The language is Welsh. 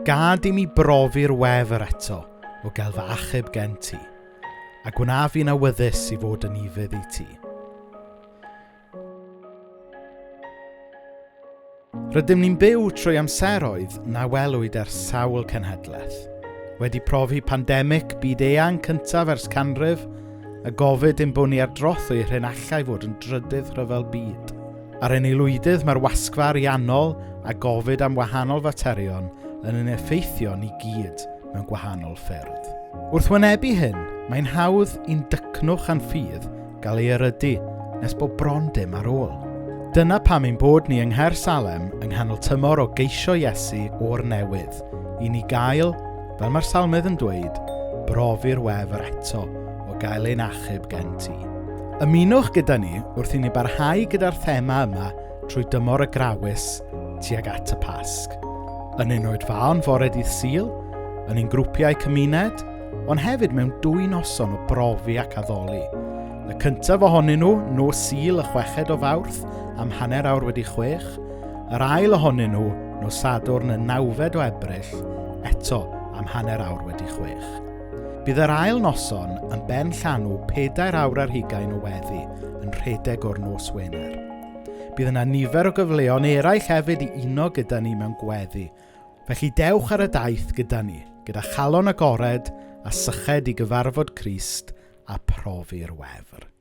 Gad i mi brofi'r wefr eto o gael fy achub gen ti, a gwna fi'n awyddus i fod yn ufudd i ti. Rydym ni'n byw trwy amseroedd na welwyd ers sawl cenhedlaeth. Wedi profi pandemig byd eang cyntaf ers canrif, a gofid ein bod ni ar drothwy yr hyn allai fod yn drydydd rhyfel byd. Ar ein aelwydydd mae'r wasgfa ariannol a gofid am wahanol faterion yn ein effeithio ni gyd mewn gwahanol ffyrdd. Wrth wynebu hyn, mae'n hawdd i'n dycnwch a'n ffydd gael ei erydu nes bod bron dim ar ôl. Dyna pam ein bod ni yng Nghaersalem yng nghanol tymor o geisio Iesu o'r newydd, i ni gael, fel mae'r Salmydd yn dweud, brofi'r wefr eto o gael ein achub gen ti. Ymunwch gyda ni wrth i ni barhau gyda'r thema yma trwy dymor y Grawys tuag at y Pasg. Yn ein oedfaon fore dydd Sul, yn ein grwpiau cymuned, ond hefyd mewn dwy noson o brofi ac addoli. Y cyntaf ohonyn nhw, nos Sul y chweched o Fawrth am hanner awr wedi chwech, yr ail ohonyn nhw, nos Sadwrn y nawfed o Ebrill, eto am hanner awr wedi chwech. Bydd yr ail noson yn ben llanw pedair awr ar hugain o weddi yn rhedeg o'r nos Wener. Bydd yna nifer o gyfleon eraill hefyd i uno gyda ni mewn gweddi. Felly dewch ar y daith gyda ni, gyda chalon agored a syched i gyfarfod Crist a profi'r wefr.